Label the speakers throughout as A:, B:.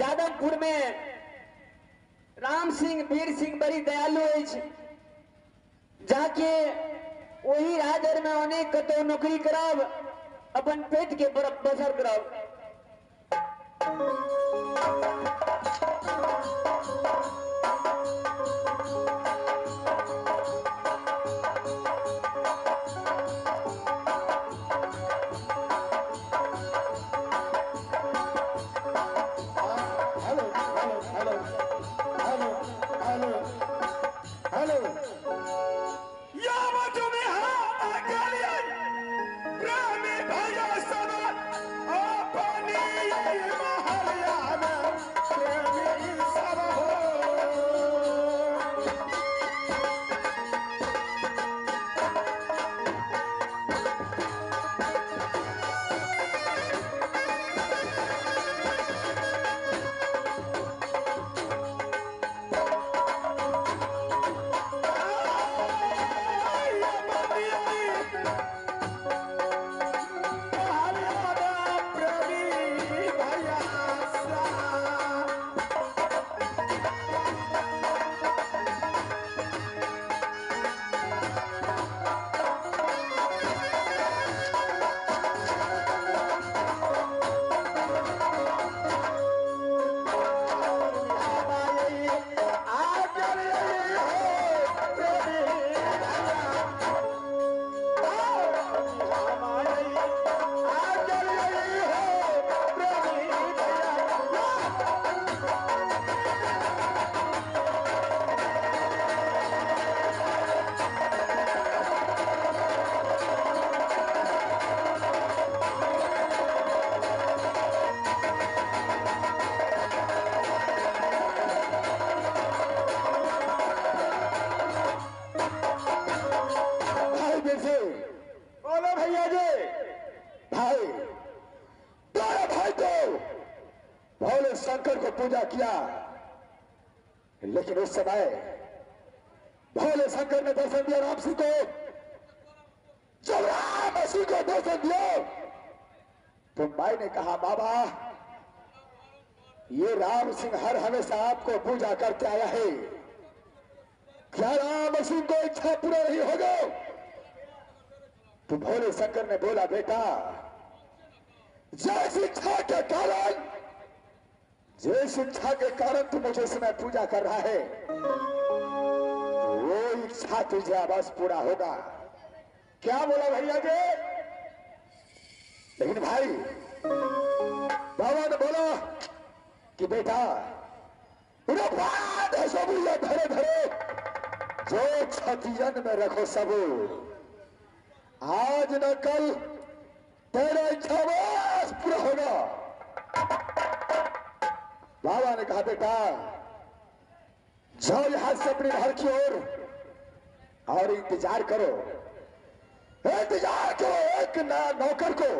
A: जादमपुर में राम सिंह वीर सिंह बड़ी दयालु अछि, जाके वही राजर में अनेक कतौ नौकरी करब, अपन पेट के बसर करब।
B: Hello hello hello hello hello hello.
A: बोलो भैया जी।
B: भाई दोनों भाई तो भोले शंकर को पूजा किया, लेकिन उस समय भोले शंकर ने दर्शन दिया राम सिंह को। जब राम सिंह को दर्शन दिया तो भाई ने कहा, बाबा ये राम सिंह हर हमेशा आपको पूजा करते आया है, क्या राम सिंह को इच्छा पूरा नहीं होगा? तो भोले शंकर ने बोला, बेटा जय शिक्षा के कारण, जय शिक्षा के कारण तू मुझे समय पूजा कर रहा है, वो इच्छा तुझे अवश्य पूरा होगा।
A: क्या बोला भैया जी?
B: लेकिन भाई बाबा ने बोला कि बेटा सब धरे धरे जो छतियन में रखो सब, आज न कल तेरा इच्छा बस पूरा होगा। बाबा ने कहा, बेटा जाओ यहां से अपने घर की ओर और इंतजार करो, इंतजार करो एक नया नौकर को।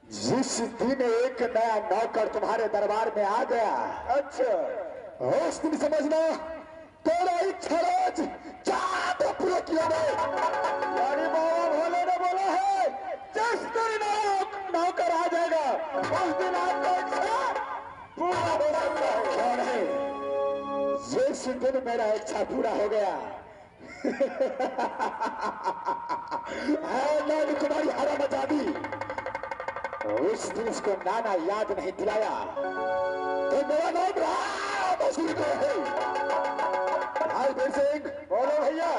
B: जिस दिन एक नया नौकर तुम्हारे दरबार में आ गया,
A: अच्छा,
B: उस दिन समझना तेरा इच्छा रोज चाँद पूरा किया गया।
A: यानी बाबा भोले ने बोला है, जिस दिन नौकर आ जाएगा उस दिन आपका इच्छा पूरा हो सकता है।
B: क्यों नहीं? जिस दिन मेरा इच्छा पूरा हो गया, नानी कुमारी हरा मचा दी, उस दिन उसको नाना याद नहीं दिलाया तो मेरा नाम राम सिंह है। भाई वीर सिंह।
A: बोलो भैया।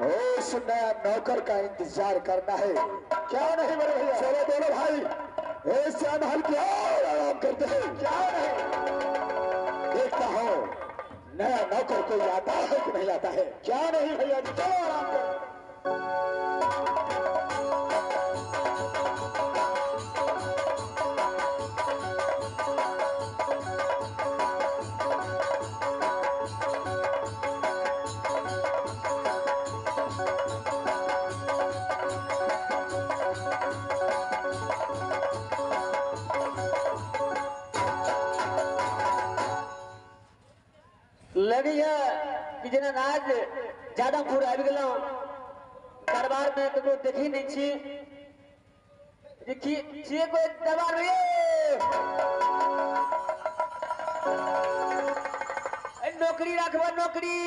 B: उस नया नौकर का इंतजार करना है।
A: क्या नहीं बड़े भैया?
B: चलो बोलो भाई, ऐसे महल की और आराम करते हैं।
A: क्या नहीं,
B: देखता हूँ नया नौकर कोई आता है कि नहीं आता है।
A: क्या नहीं भैया जी, चलो आराम करो। लगैया कि जेना आज जादमपुर आबि गेलहुँ, दरबार में ककरो देखी नहीं छी, देखी छियै कोई दरबार में? नौकरी रखब नौकरी।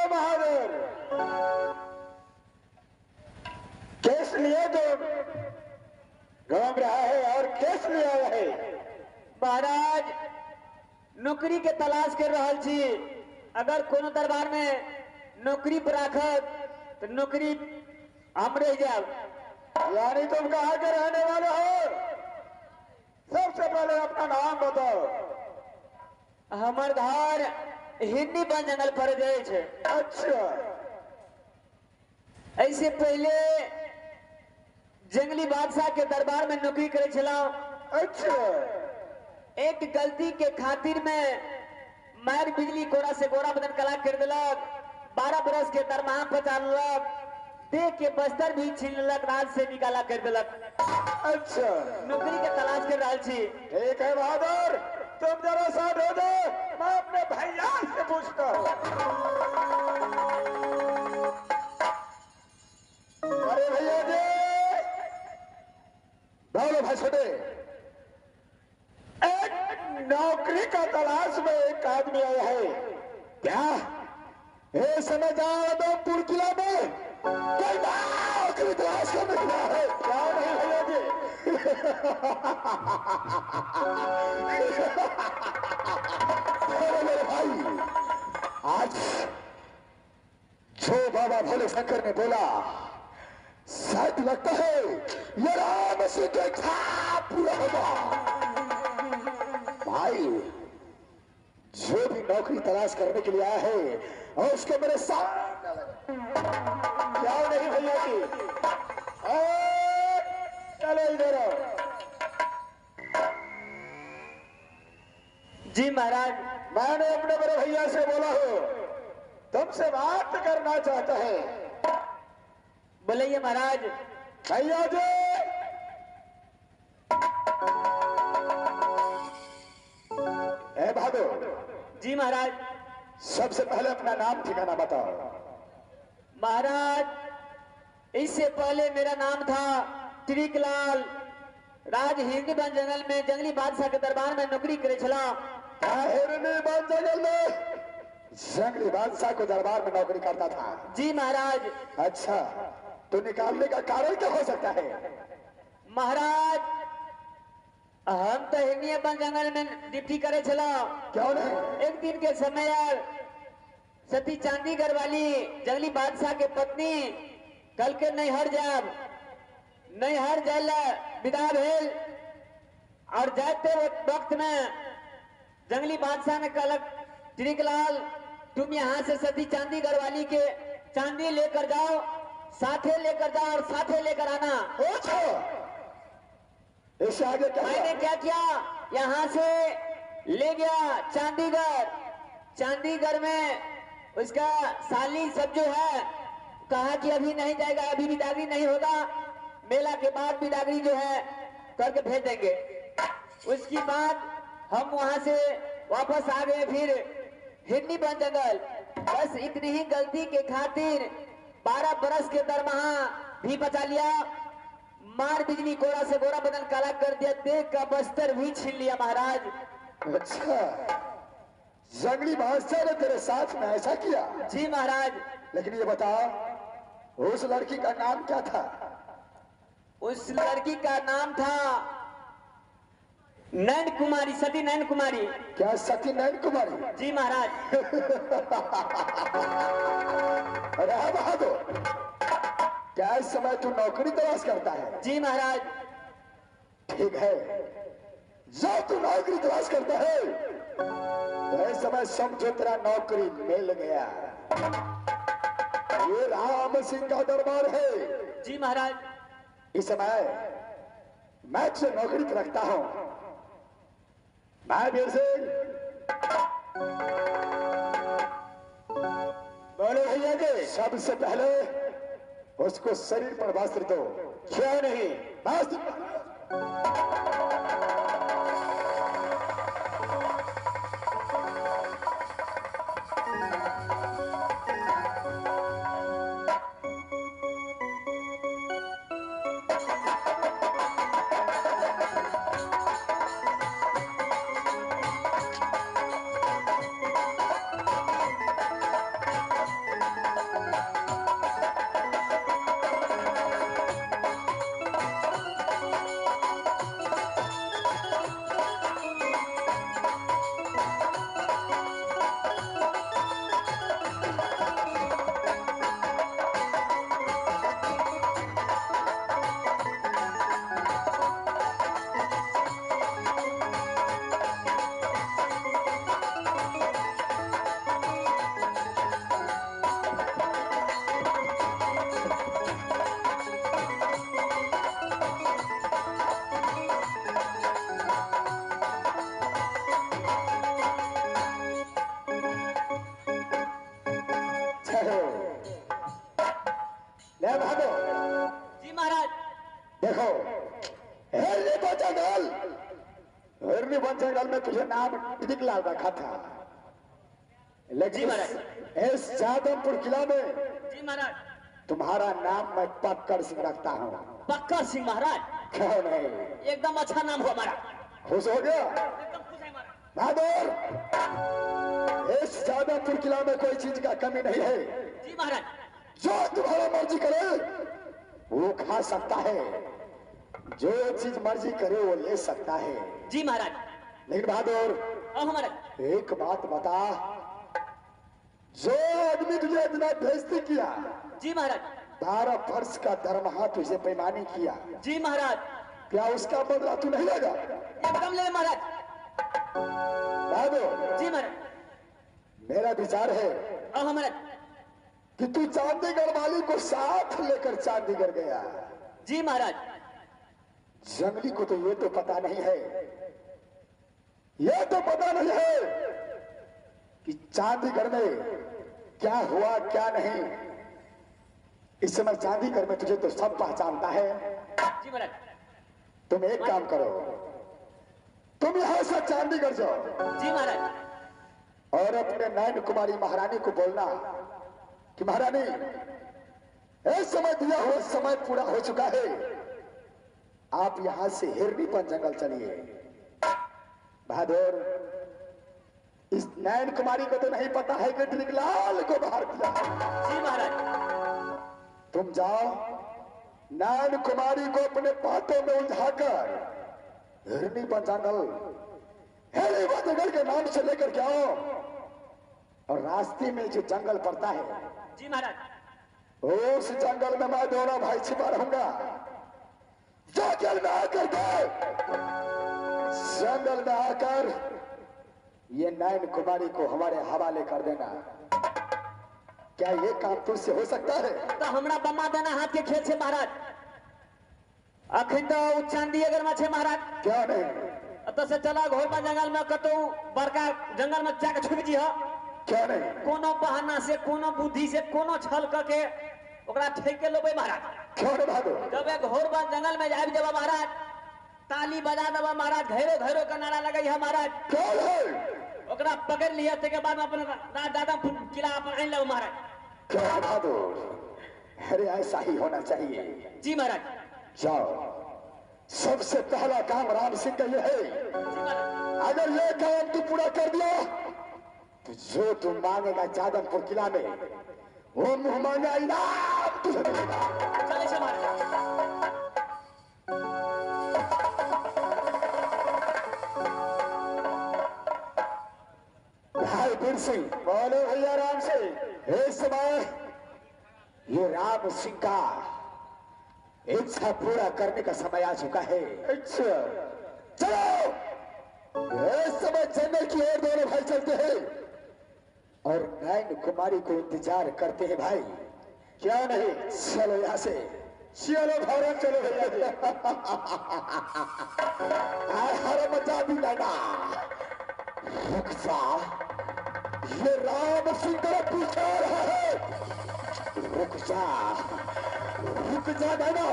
B: बहादुर केस लिए तो घूम रहा है और केस लिया है।
A: महाराज नौकरी के तलाश कर रहल छी, अगर कोनो दरबार में नौकरी पर राखत तो नौकरी हम रह जाब।
B: यानी तुम कहाँ के रहने वाले हो? सबसे पहले अपना नाम बताओ।
A: हमर घर हिंदी वन जंगल पर जाए छे।
B: अच्छा।
A: ऐसे पहले जंगली बादशाह के दरबार में नौकरी करे छला।
B: अच्छा।
A: एक गलती के खातिर में मार बिजली कोरा से गोरा बदन कला कर दिलक, 12 बरस के दरमाहा पचा लेलक, देह के बस्तर भी छीन लेलक, राज से निकाला कर दिलक।
B: अच्छा।
A: नौकरी के तलाश कर रहल छी।
B: ठीक है बहादुर, तुम जरा साथ हो जाओ, मैं अपने भैया से पूछता हूँ। अरे भैया जी, बोलो भाई छोटे, एक नौकरी का तलाश में एक आदमी आया है। क्या ये समय जादवपुर किला में कोई नौकरी तलाश करने के है? क्या नहीं भैया जी? अरे मेरे भाई, आज जो बाबा भोले शंकर ने बोला, शायद लगता है ये राम सिंह का ख्वाब पूरा होगा। भाई जो भी नौकरी तलाश करने के लिए आया है और उसको मेरे सामने क्या नहीं भैया जी? चलो इधर आओ।
A: जी महाराज,
B: मैंने अपने बड़े भैया से बोला हो तुमसे बात करना चाहता है।
A: बोलिए महाराज।
B: भैया जी, ए बहादुर।
A: जी महाराज।
B: सबसे पहले अपना नाम ठिकाना बताओ।
A: महाराज इससे पहले मेरा नाम था त्रिकलाल, राज हिंदी वन जंगल में जंगली बादशाह के दरबार में नौकरी करे छला।
B: हिंदी वन जंगल में जंगली बादशाह को दरबार में नौकरी करता था।
A: जी महाराज।
B: अच्छा, तो निकालने का कारण क्या हो सकता है?
A: महाराज हम तो हिंदी वन जंगल में ड्यूटी करे छला।
B: क्यों नहीं?
A: एक दिन के समय यार सती चांदीगढ़ वाली जंगली बादशाह के पत्नी कल के नैहर जाब, नैहर जाए विदा भेल और जाते वक्त में जंगली बादशाह ने कहलक, त्रिकलाल तुम यहाँ से सती चांदीगढ़ वाली के चांदी लेकर जाओ, साथे लेकर जाओ और साथे लेकर आना।
B: अच्छा, इससे आगे क्या?
A: मैंने क्या किया, यहाँ से ले गया चांदीगढ़। चांदीगढ़ में उसका साली सब जो है कहा कि अभी नहीं जाएगा, अभी बिदागरी नहीं होगा, मेला के बाद बिदागरी जो है करके भेज देंगे। उसकी बाद हम वहां से वापस आ गए फिर हिंदी वन जंगल। बस इतनी ही गलती के खातिर 12 बरस के दरमाहा भी बचा लिया, मार बिजली कोरा से गोरा बदन काला कर दिया, देह का बस्तर भी छीन लिया महाराज।
B: अच्छा, जंगली बादशाह ने तेरे साथ में ऐसा किया?
A: जी महाराज।
B: लेकिन ये बताओ उस लड़की का नाम क्या था?
A: उस लड़की का नाम था नैन कुमारी, सती नैन कुमारी।
B: क्या सती नैन कुमारी?
A: जी महाराज।
B: अरे बहादुर, क्या इस समय तू नौकरी तलाश करता है?
A: जी महाराज।
B: ठीक है, जब तू नौकरी तलाश करता है तो इस समय समझो तेरा नौकरी मिल गया। ये राम सिंह का दरबार है।
A: जी महाराज।
B: इस समय मैं तुझे नौकरी रखता हूं। मैं वीर सिंह। बोलो भैया जी। सबसे पहले उसको शरीर पर वस्त्र दो। क्यों नहीं? वस्त्र। जंगल में तुझे नाम टिकलाल रखा था, लेकिन इस जादमपुर किला में
A: जी महाराज
B: तुम्हारा नाम मैं पक्कर सिंह रखता हूँ।
A: पक्कर सिंह महाराज?
B: क्यों नहीं,
A: एकदम अच्छा नाम हो हमारा।
B: खुश हो गया?
A: एकदम खुश है महाराज।
B: बहादुर, इस जादमपुर किला में कोई चीज का कमी नहीं है।
A: जी महाराज।
B: जो तुम्हारा मर्जी करे वो खा सकता है, जो चीज मर्जी करे वो ले सकता है।
A: जी महाराज।
B: लेकिन बहादुर
A: महाराज
B: एक बात बता, जो आदमी तुझे इतना बेइज्जती किया,
A: जी महाराज,
B: 12 वर्ष का दरमाहा तुझे बेईमानी किया,
A: जी महाराज,
B: क्या उसका बदला तू नहीं लेगा?
A: एकदम ले महाराज।
B: बहादुर
A: जी महाराज,
B: मेरा विचार है
A: महाराज
B: कि तू चांदीगढ़ वाली को साथ लेकर चांदीगढ़ गया।
A: जी महाराज।
B: जंगली को तो ये तो पता नहीं है, ये तो पता नहीं है कि चांदीगढ़ में क्या हुआ क्या नहीं। इस समय चांदीगढ़ में तुझे तो सब पहचानता है।
A: जी महाराज।
B: तुम एक काम करो, तुम यहां से चांदीगढ़ जाओ।
A: जी महाराज।
B: और अपने नैन कुमारी महारानी को बोलना कि महारानी, इस समय दिया हुआ समय पूरा हो चुका है, आप यहां से हिरनीपन जंगल चलिए। बहादुर, इस नैन कुमारी को तो नहीं पता है कि टिकलाल को बाहर किया।
A: जी महाराज।
B: तुम जाओ, नैन कुमारी को अपने बातों में उलझाकर हिरनीपन जंगल, हिरनीपन जंगल के नाम से लेकर के आओ, और रास्ते में जो जंगल पड़ता है,
A: जी महाराज,
B: उस जंगल में मैं दोनों भाई छिपा रहूंगा। जंगल में आकर के, जंगल में आकर ये नैन कुमारी को हमारे हवाले कर देना। क्या ये काम तुझसे हो सकता है?
A: तो हमरा बम्मा देना हाथ के खेल से महाराज। अखन तो चांदीगढ़ में छे महाराज।
B: क्या नहीं,
A: अत से चला घोरबा जंगल में कतौ बड़का जंगल में जाके छुप जी।
B: क्या नहीं,
A: कोनो बहाना से, कोनो बुद्धि से, कोनो छल करके ओकरा ठेक के लेबै महाराज।
B: क्यों नहीं भागो?
A: जब एक घोरबा जंगल में आबि जेबा महाराज, ताली बजा देबा महाराज, घेरो घेरो के नारा लगै है महाराज।
B: क्यों नहीं,
A: ओकरा पकड़ लिया, तके बाद में अपन दादा किला अपन आनि लेबै महाराज।
B: क्यों बहादुर, अरे ऐसा ही होना चाहिए।
A: जी महाराज।
B: जाओ, सबसे पहला काम राम सिंह का यह है, अगर ये काम तू पूरा कर दिया तो जो तू मांगेगा जादमपुर किला में वो मुंह मांगा इनाम तुझे मिलेगा।
A: चले महाराज।
B: भाई वीर सिंह। बोलो भैया राम सिंह। इस समय ये राम सिंह का इच्छा पूरा करने का समय आ चुका है। अच्छा चलो, इस समय जंगल की ओर दोनों भाई चलते हैं और नैन कुमारी को इंतजार करते हैं भाई। क्या नहीं, चलो यहाँ से, चलो भौरन, चलो भैया जी। हर मजा भी लगा, रुक जा, ये राम सिंह तेरा पीछे आ रहा है। रुक जा, रुक जा नैना,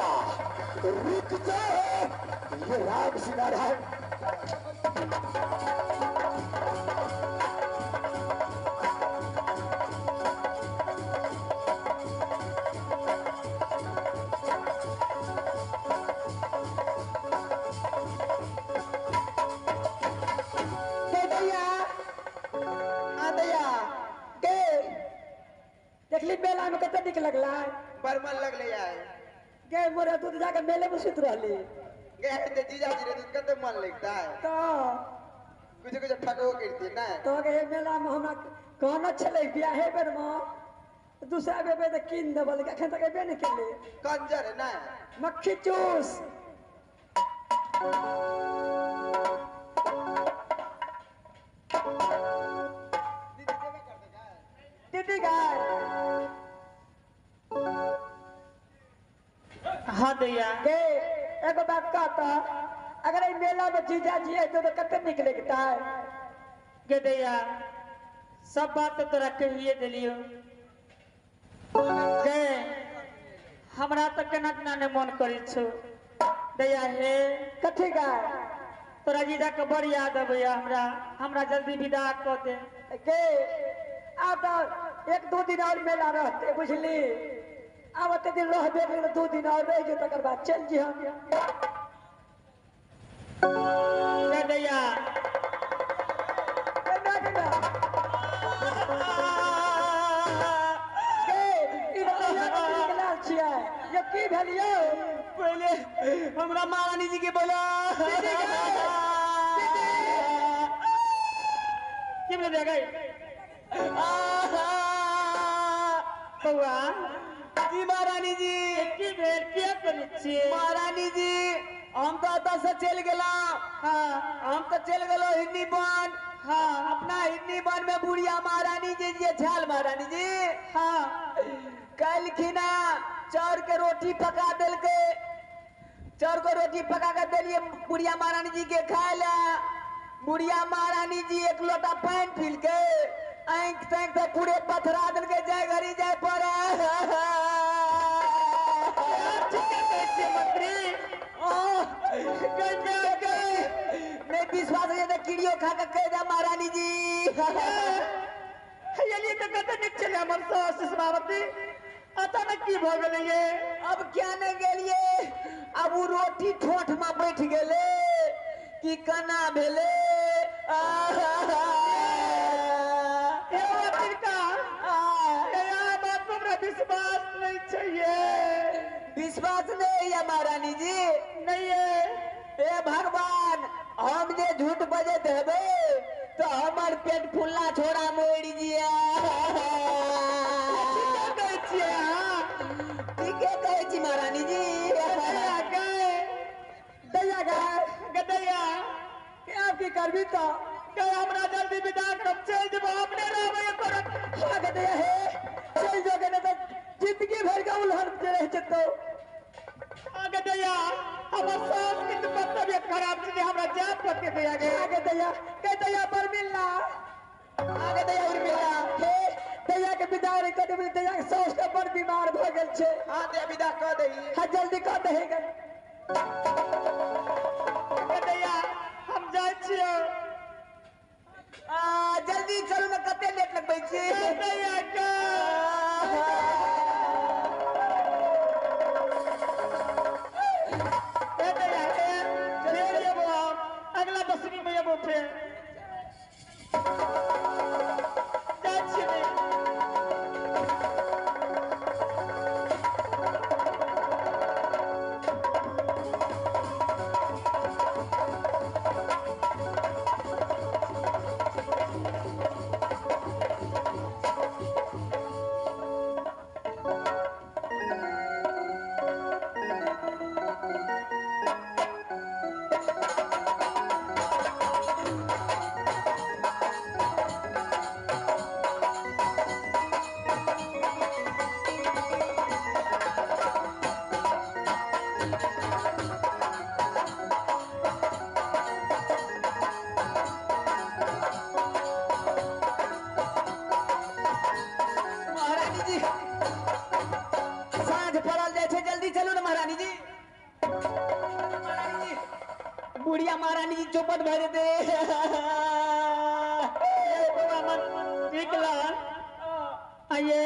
B: रुक जा, ये राम सिंह आ रहा है।
C: देखली मेला में कते निक लगला,
D: बड़ मन लगले यार।
C: गे मोरे तू जाके मेले में सुत रहली।
D: गे ते जीजा जी रे कते मन लगता है
C: तो
D: कुछ कुछ ठगो करती ना।
C: तो गे मेला में हमरा कहना छले बियाहे बेर में दूसरा बेबे त किन देबल, अखन तक एबे ने केले।
D: कंजर है ना,
C: मक्खी चूस। दीदी गाय।
A: हाँ दैया।
C: गे एगो बात कहता, अगर ई मेला में जीजा जी आते तो कते निक लगता है।
A: गे दैया, सब बात तो तोरा कहिए देलियो। गे हमरा तो केना केना ने मन करै छौ दैया। हे
C: कथी गाय?
A: तोरा जीजा के बड़ याद अबैया हमरा हमरा जल्दी विदा कऽ दे
C: के आब तऽ एक दू दिन और मेला रहते बुझली आब ओते दिन रहबे करी तऽ 2 दिन और रहि जो तकर बाद चलि जी हम
A: दैया
C: के ई दैया के निकलल छियै ये की भेल यौ
A: पहले हमरा महारानी जी के बोला की बोले गई बउआ
D: जी महारानी जी
A: की भेल किया करै छियै
D: महारानी जी हम तो एतऽ से चलि गेलहुँ।
A: हाँ
D: हम तो चलि गेलहुँ हिन्दी वन।
A: हाँ
D: अपना हिन्दी वन में बुढ़िया महारानी जी जे छल महारानी जी।
A: हाँ
D: कलखिना चाउर के रोटी पका देलकै। चाउर के रोटी पका के देलियै बुढ़िया महारानी जी के खाय ला। बुढ़िया महारानी जी एक लोटा पानि पीलकै आँखि ताँखि तऽ पूरे पथरा देलकै जाय घड़ी जाय पड़े।
A: मंत्री
D: नहीं विश्वास हो जाता कीड़ियों खा के कह दे महारानी जी।
A: ये तो कते नीक छलै हमर सास सुषमावती अचानक की भऽ गेलै ये?
D: अब क्या नहीं गेलिए अब वो रोटी ठोठ में बैठ गेले कि कना भेले।
A: बात हमरा विश्वास नहीं चाहिए।
D: विश्वास नहीं है महारानी जी।
A: नहीं है।
D: हे भगवान हम जे झूठ बजत हेबे तो हमर पेट फुल्ला छोड़ा मोड़ जिया। ठीके कहै छी महारानी जी।
C: दैया गए
A: गदैया
C: के आब की करबी तऽ
A: के हमरा जल्दी विदा करब चलि जेबो अपने रहबै करब।
C: हाँ गदैया हे चलि जो के नहीं तऽ जिंदगी भर के उलहन रहि जेतौ।
A: गदैया हमर सास के तऽ तबियत खराब छै हमरा जाय पड़तै दैया गे।
C: हाँ गदैया के दैया पर मिलना।
D: हाँ गदैया उर्मिला।
C: हे दैया के विदा रे कऽ देबै दैया के सास के बड़ बीमार भऽ गेल छै।
D: हाँ दैया विदा कऽ दही।
C: हाँ जल्दी कऽ दही गे।
A: गदैया हम जाइ छियौ।
D: जल्दी चलू ने कते लेट लगबै छी।
A: गदैया के अगला दसवीं में एबो फेर जाइ छियै।
D: महारानी जी साँझ पड़ल जाइ छै जल्दी चलू ने महारानी जी। महारानी जी बुढ़िया महारानी जी चौपट भऽ जेतै।
A: ठीक लाल आइए।